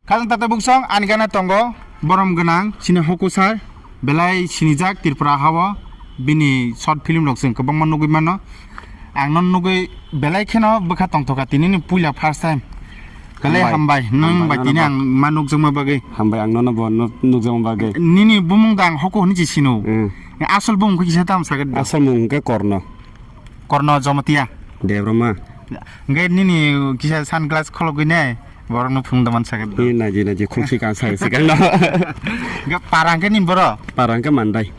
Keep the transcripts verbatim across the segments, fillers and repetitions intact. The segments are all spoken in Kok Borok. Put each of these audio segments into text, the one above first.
Khajang tatai buksong ani gana tongo borom gwnang chini hokusar belai sinijak Tripura hao bini short film rok chwng kwbangma nugwi mano. Ang non nugwi belai kheno bwkha tongthoka tini ni puila first time. Belai hambai. Hambai, nung bai tini ang ma nukjakma bagwi. Hambai ang nono bo nuk-, nukjakma bagwi. Nini bumung da ang Hoku hwnwi se sino. Hmm. Asol bumung khe kisa tamo sakhe da? Asol mung khe Korno. Korno Jomotia. Debroma. Hwnkhe nini kisa sunglass khologwi nai, borokno phunukda man sakhe da. Hi naji naji khulsi ka sa sikang no. Hwnkhe para hwnkhe nini boro? Para hwnkhe Mandai.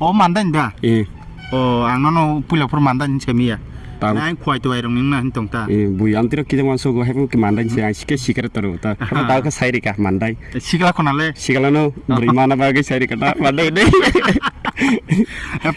O Mandai da? Eh. O ang nono puila phuru Mandai hinwi semiya. Tam. Nang khwai tuwai rong ningna hin tong ta. Eh, bui amtiro kisa manso go hebu ki Mandai se ang sike sikare toro ta. Aha. Tao ka sairi ka Mandai. Sikla khona le? Sikla no, buri mana bagwi sairi ka ta Mandai de.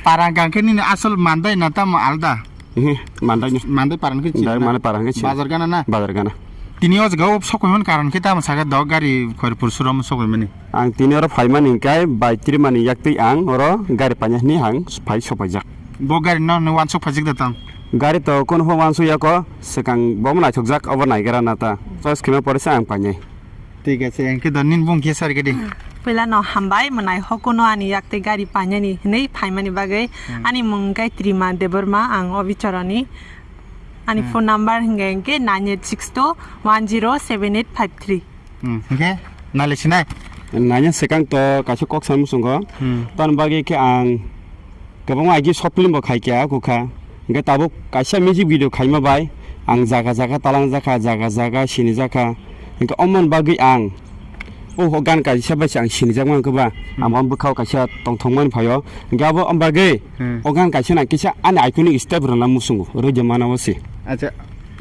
Para hwnkhe nini asol Mandai na tamo alda? Eh, Mandai no. Mandai para hwnkhe Mandai para hwnkhe. Bazar gana na? Bazar gana. Tini o jaga o sokoi man karon khe tamo sakhe do gari Khairpur suram sokoi mani. Ang tini oro phaimani hwnkhe bai trimani yaktwi ang oro gari paina hwnwi ang phai sopaijak. Bo gari no hwnwi uansuk phaijak da tang? Gari to kono pho uansuk yako, swkang bo naithokjak, obo naigra na ta. Choice khema pore se ang painai. Thik ache, hwnkhe do nini bung kisa sarigadi. Puila no hambai, mwnai hokuno ani yaktwi gari painani hwnwi phaimani bagwi. Hmm. Ani mung khe Trima Debbarma, ang o bichoroni. Ani phone number hwnkhe nine eight six two one zero seven eight five three. Hmm, hwnkhe nale sinai? Nanya swkang to kaisa kok sanwi muchungo. Hmm. Tani bagwi khe ang kwbangma agi short film bo khai kha, kukha. Hwnkhe tabuk kaisa music video khaima bai ang jaga jaga talang jakha, jaga jaga sini jakha. Hwnkhe omoni bagwi ang o, o gan kaisa bai se ang sini jakma hwnkhe ba, hmm, ang bo bwkhao kaisa tongthokmani phaio. Hwnkhe abo bagwi Hmm. O gan kaisa na kisa ani iconic step rwna muchungo, rwdi mana o se. Acha,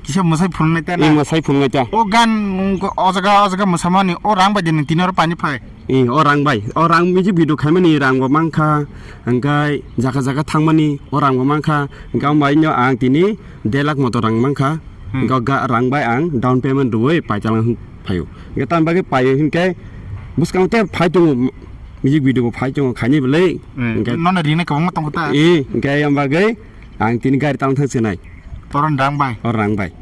kisa mwsai phunuknai ta na? Ee, mwsai phunuknai ta. O gan, mm, o jaga, o jaga mwsamani, o rang bai de nwng tini oro paini phai? Ee, o rang bai. O rang music video khaimani rang bo mankha, hwnkhe jaga jaga thangmani o rang bo mankha, hwnkhe omo bai no ang tini der lakh moto rang mankha, hmm, hwnkhe o ga-, rang bai ang down payment rwui paithalang phaio. Hwnkhe tamni bagwi paio hwnkhe bwskango tei phai tongo, music video bo phai tongo khaini bwlwi. Eh, hwnkhe nono rinai kwbangma tongkha ta? Eh, hwnkhe yang bagwi ang tini gari tang thang sinai. Oro rang bai? Oro rang bai.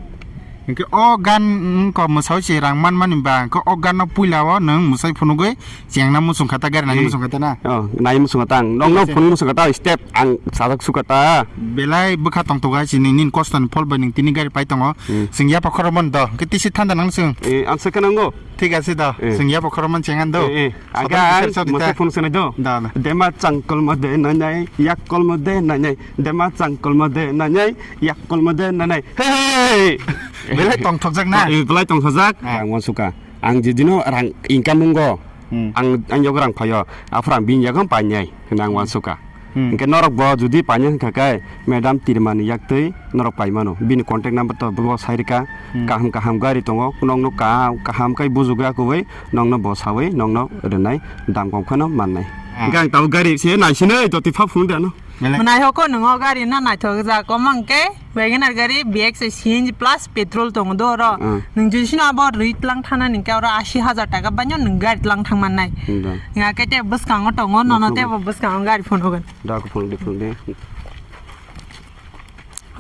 Hwnkhe o gan wngkha mwsao se rang man mani ba, hwnkhe o gan no puila o nwng mwsai phunugwi chengna muchung kha ta, gari nai muchung kha ta na? Oh, nai muchung kha ta ang. Nokno phunuk muchung kha ta, step ang sajak sukha ta. Belai bwkha tongthogo hai se nini kostoni phol bai nwng tini gari pai tongo. Hmm. Chwng yapha khorokmani do, hwnkhe tisi thanda nang chwng. Eh, ang se khe nango. Thik ache do, eh, chwng yapha khorokmani chengani do. Eh, eh. Aga ang mwsai phunuk sanai do. Da, da. Dema changkol ma de nai nai, yak kol ma de nai nai, dema changkol ma de nai nai, yak kol ma de nai nai. Hey! Belai tongthokjak na? Eh, belai tongthokjak. Ah. Ang uansukha. Ang jidino rang income wngo. Hmm. Ang, ang yago rang phaio. Aphuru ang bini yago painai. Hwnwi ang uansukha. Hmm. Hwnkhe norok bo jodi paina wngkha khe, madam Tirmani yaktwi norok pai mano. Bini contact number to bo sai rwkha. Hmm. Kaham kaham gari tongo, nokno kaham, kaham khe bujugwi akubui nokno bo saui nokno rwnai, dam kom kheno mannai. Ah. Hwnkhe ang tabuk gari se naisinai to tipha phunuk de ano. Belai. Mwnai hoko nwngo gari no naithok jak, omo hwnkhe WagonR gari B X I C N G plus petrol tongo do oro. Hmm. Nwng jodi sino abo rwi tlang thana hwnkhe oro ashi hajar taka baino nwng gari tlang thang mannai. Hmm, da. Nga khe tei bwskango tongo, nono tei bo bwskango gari phunukgwn. Da, ko phunuk de, phunuk de.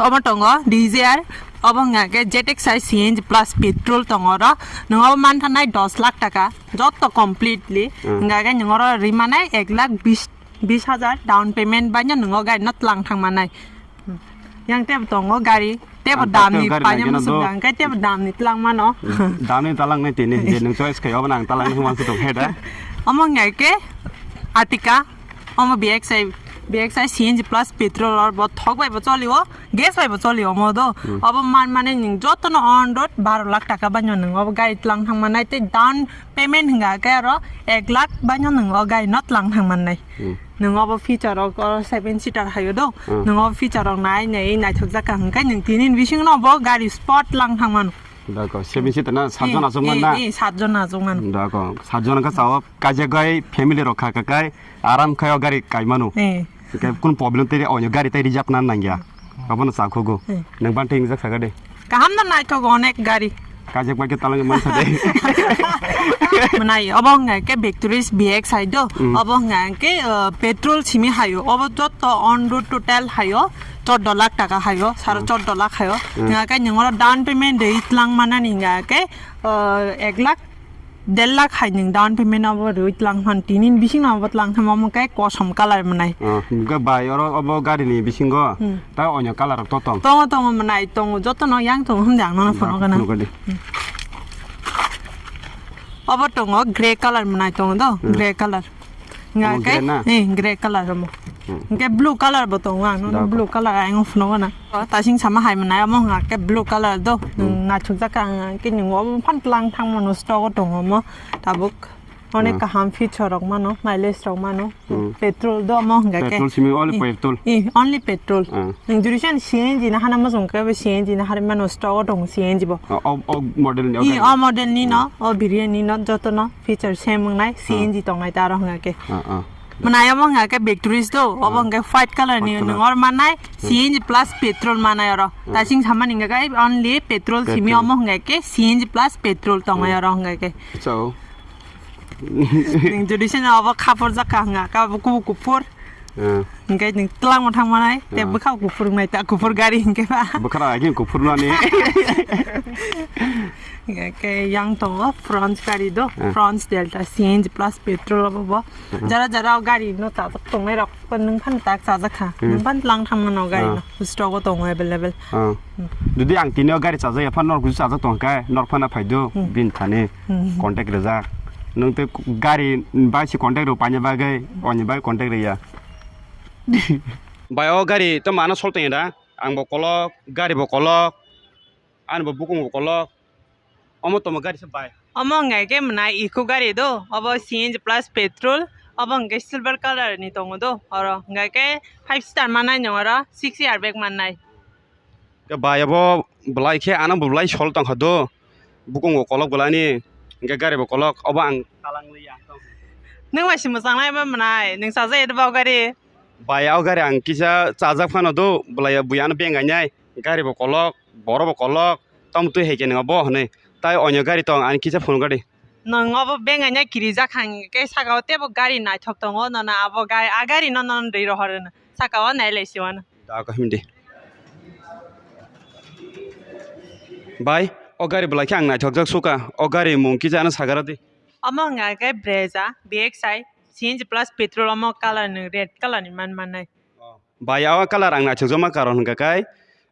Omo tongo Dzire, obo hwnka khe Z X I C N G plus petrol tongo oro. Nwng obo manthanai dos lakh taka, jotto completely. Hmm. Hwnka khe nwng oro rimanai ek lakh bis, bis hajar down payment baino nwng o gari no tlang thang manai. Yang tebo tongo gari, tebo damni paina muchung da, hwnkhe tebo damni tlang mano. Damni talang nai tini, je nwng choice khai, obo nang talang nai hwnwi tong khe da. Omo hwnka khe Ertiga. Omo B X I, B X I C N G plus petrol or bo thok bai bo choli o, gas bai bo choli o omo do. Hmm. Obo man mane nwng joto no on road baro lakh taka baino nwng obo gari tlang thang mannai tei down payment hwnka khe aro ek lakh baino nwng o gari no tlang thang mannai. Hmm. Nwng obo feature rok o seven seater hai o do. Hmm. Nwng obo feature rok nai nai naithok jak kha hwnkhe nwng tini ni bisingo no bo gari spot lang thang mano. Dako, seven seater na, sat jon achuk man na? Eh, eh, sat jon achuk mano. Dako, sat jon kha sao, kaijak gai family rok kha kha kai, aram khai o gari kai mano. Eh. Kai kun problem tei onyo gari tei reserve na nangya. Abono sa khugo. Eh. Nang ban tei rijak saga de. Kaham no naithok onek gari. Kaijak bai khe talang man sa de. Mwnai, obo hwnka khe Victoris B X hai do. Mm. Obo hwnka khe, uh, petrol simi hai o. Obo jotto on road total hai o. Chordo lakh taka hai o. Saro chordo lakh hai o. Mm. Hwnka khe nwng oro down payment de itlang manani hwnka khe, uh, ek lakh Del lakh hai nwng down payment abo rwi tlang phan, tini bising no abo tlang thangma omo khe kosom colour mwnai. Ah, hwnkhe bai oro obo gari ni bisingo Hmm. ta onyo colour rok to tong. Tongo, tongo mwnai, tongo, joto no yang tongo, hwnde ang nono phone Ba, gana. Phone gadi. Obo tongo grey colour mwnai tongo do, Hmm. grey colour. Nga Omo ke, grey na? Eh, grey colour omo. Hmm. Hwnkhe blue colour bo tongo, ang nono Da, blue colour ayang phone gana. O, tasing sama hai mwnai, omo nga ke blue colour do. Hmm. Nwng naithok jak ang, ang ke nwng obo phan tlang thang mano stock o tongo omo. Tabuk onek Hmm. kaham feature rok mano, mileage rok mano. Hmm. Petrol do omo hwnga ke. Petrol simi only Eh, petrol. Eh, only petrol. Ah. Nwng juri siyan C N G na hana mosong ke C N G na hari mano stock o tongo C N G bo. O, o, o model ni o Eh, gari. O model ni no, o variant ni no, joto no feature same wngnai, Ah. C N G tongnai ta aro hwnga ke. Ah, ah. Mwnai omo hwnga ke Victoris do, obo Ah. Hwnga ke white colour ni White colour. Nwng or mannai, Hmm. C N G plus petrol mannai oro. Hmm. Tasing samani hwnga ke only petrol simi Petrol. Omo hwnga ke C N G plus petrol tongnai Hmm. Oro hwnga ke. So. Nwng jodi se obo khapor jak ka hwnga ka obo kubu kuphur. Hmm. Hwnga ke nwng twlang bo thang mannai, te Hmm. Bwkha kuphur wngnai ta kuphur gari hwnga ke ba. Bwkha rok agin kuphur nani. Hwnga ke yang tongo Fronx gari do, Hmm. Fronx Delta C N G plus petrol obo bo. Hmm. Jara jara o gari no ta tongnai rok. Nwng phano tak chajak kha. Hmm. Nwng phano tlang thang mano gari Ah. No. Stock o tongo available. Ah. Hmm. Jodi ang tini o gari chajak ya phano norok chajak tong khe norok phano phai do Hmm. bin thani Hmm. Contact rijak. Nwng tei gari bai se contact rw paina bagwi oni bai contact riya. Bai o gari to mano sol tong da ang bo kolok gari bo kolok. Ani bo bukung bo kolok. Omo tongma gari se bai. Omo hwnga khe mwnai eco gari do. Obo C N G plus petrol. Obo hwnkhe silver colour ni tongo do. Oro hwnkha khe five star mannai nw oro six airbag mannai. Khe bai obo belai khe ano bo belai sol tongkha do. Bukung bo kolok belai ni. Hwnkhe gari bo kolok. Obo ang talang liya. Nwng bai se mwchang nai ma mwnai. Nwng chajak ya do ba o gari. Bai o gari ang kisa chajak phano do. Belai buya ano beng gainai. Gari bo kolok, borok bo kolok, tamo twi hai khe nang bo hwnwi. Tai onyo gari tong ani kisa phone gari. Nang obo bengaina kirijak hang khe saka o tebo gari naithok tongo, nono abo gari, a gari no nono rwi rohor hwno. Saka o nai lai si wano. Da ko himdi. Bai, o gari belai khe ang naithok jak suka. O gari mung kisa ano sagara di. Omo hwnga khe Brezza, B X I, C N G plus petrol omo colour ni red colour ni man manai. Bai, o colour ang naithokjakma karon hwnkha khe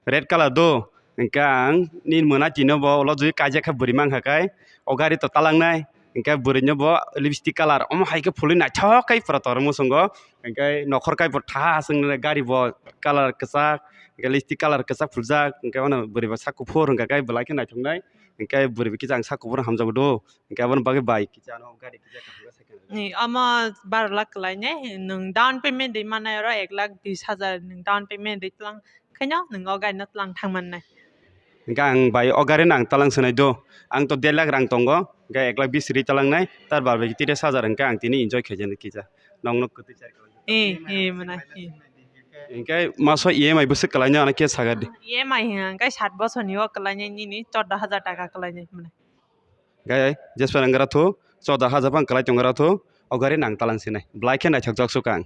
red colour do. Hwnkhe ang nini mwnatino bo ulo jui kaijak khe bwrwi mankha khe o gari to talangnai. Hwnkhe bwrwino bo lipstick colour omo hai khe phulwi naithok khe pura tor mwswngo. Hwnkhe nokhor kaibo tha aswk gari bo colour kwchak, hwnkhe lipstick colour kwchak phuljak. Hwnkhe bono bwrwi bo sak kuphur hwnkha khe belai khe naithoknai. Hwnkhe bwrwi bo kisa ang sak kuphur hamjago do. Hwnkhe aboni bagwi bai kisa ano gari kisa kaham khe cycle rwdi. Ni omo baro lakh kwlainai, nwng down payment rwi mannai oro ek lakh bis hajar nwng down payment rwi tlang khaino nwng o gari no tlang thang mannai. Hwnkhe ang bai o gari no ang talang swnai do, ang to der lakh rang tongo, hwnkhe ek lakh bis rwi talangnai, tar bar bai tris hajar hwnkhe ang tini enjoy khaijani kisa. Nokno kwtwi char khe. Eh, eh, mwnai, eh. Hwnkhe maso E M I bwswk kwlainai ano khe sagar di. E M I hwnkhe sat bosor ni o kwlainai nini chordo hajar taka kwlainai mwnai. Gai, jesper ang gra thu, choda haja phang kwlai tong gra thu, o gari nang talang sinai. Belai khe naithok jak sukang.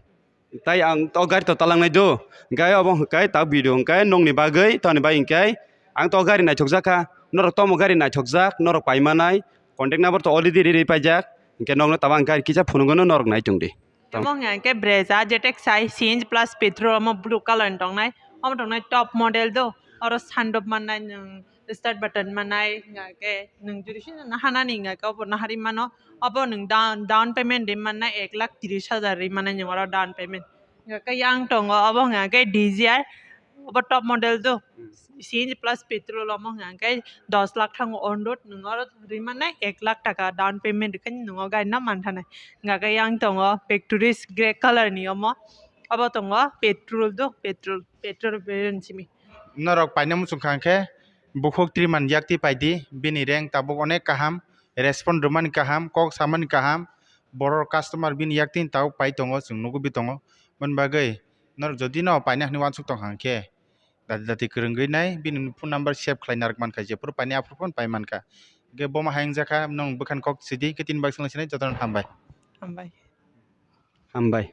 Tai ang o gari to talang nai do. Gai obo hwnkhe ta video hwnkhe nokni bagwi, toni bai hwnkhe ang to o gari naithok jak kha. Norok tomo gari naithok jak, norok pai manai. Contact number to already riri paijak. Hwnkhe nokno tamo ang gari kisa phunukgwno norok nai tong di. Tamo hwnkha hwnkhe Brezza, Z X I, C N G plus petrol, omo blue colour ni tongnai. Omo tongnai top model do. Oro sandok mannai nwng start button mannai, hwnkha khe nwng juri sino nahanani hwnkha khe obo naharwi mano. Obo nwng down, down payment rwi mannai ek lakh tris hajar rwi mannai nwng oro down payment. Hwnkha khe yang tongo obo hwnkha khe D Z R, obo top model do. Hmm. C N G plus petrol omo hwnkha khe dos lakh thango on road, nwng oro rwi mannai ek lakh taka down payment rwkhe nwng o gari no manthanai. Hwnkha khe yang tongo Victoris grey colour ni omo. Obo tongo petrol do, petrol, petrol variant simi. Norok paina muchung kha hwnkhe bukhuk triman yakti paidi, bini rank tabuk onek kaham, respond rwmani kaham, kok samani kaham, borok customer bini yakti tabuk pai tongo, chwng nugwi tongo. Mani bagwi norok jodi no paina hwnwi uansuk tong kha hwnkhe, dati dati kwrwngwi nai, bini phone number save khlai narwk mankha, jephuru painai aphuru phone pai mankha. Hwnkhe bomo hayung jakha, nwng bwkhani kok sidi, hwnkhe tini bagwi swnglaisini jotono hambai. Hambai. Hambai.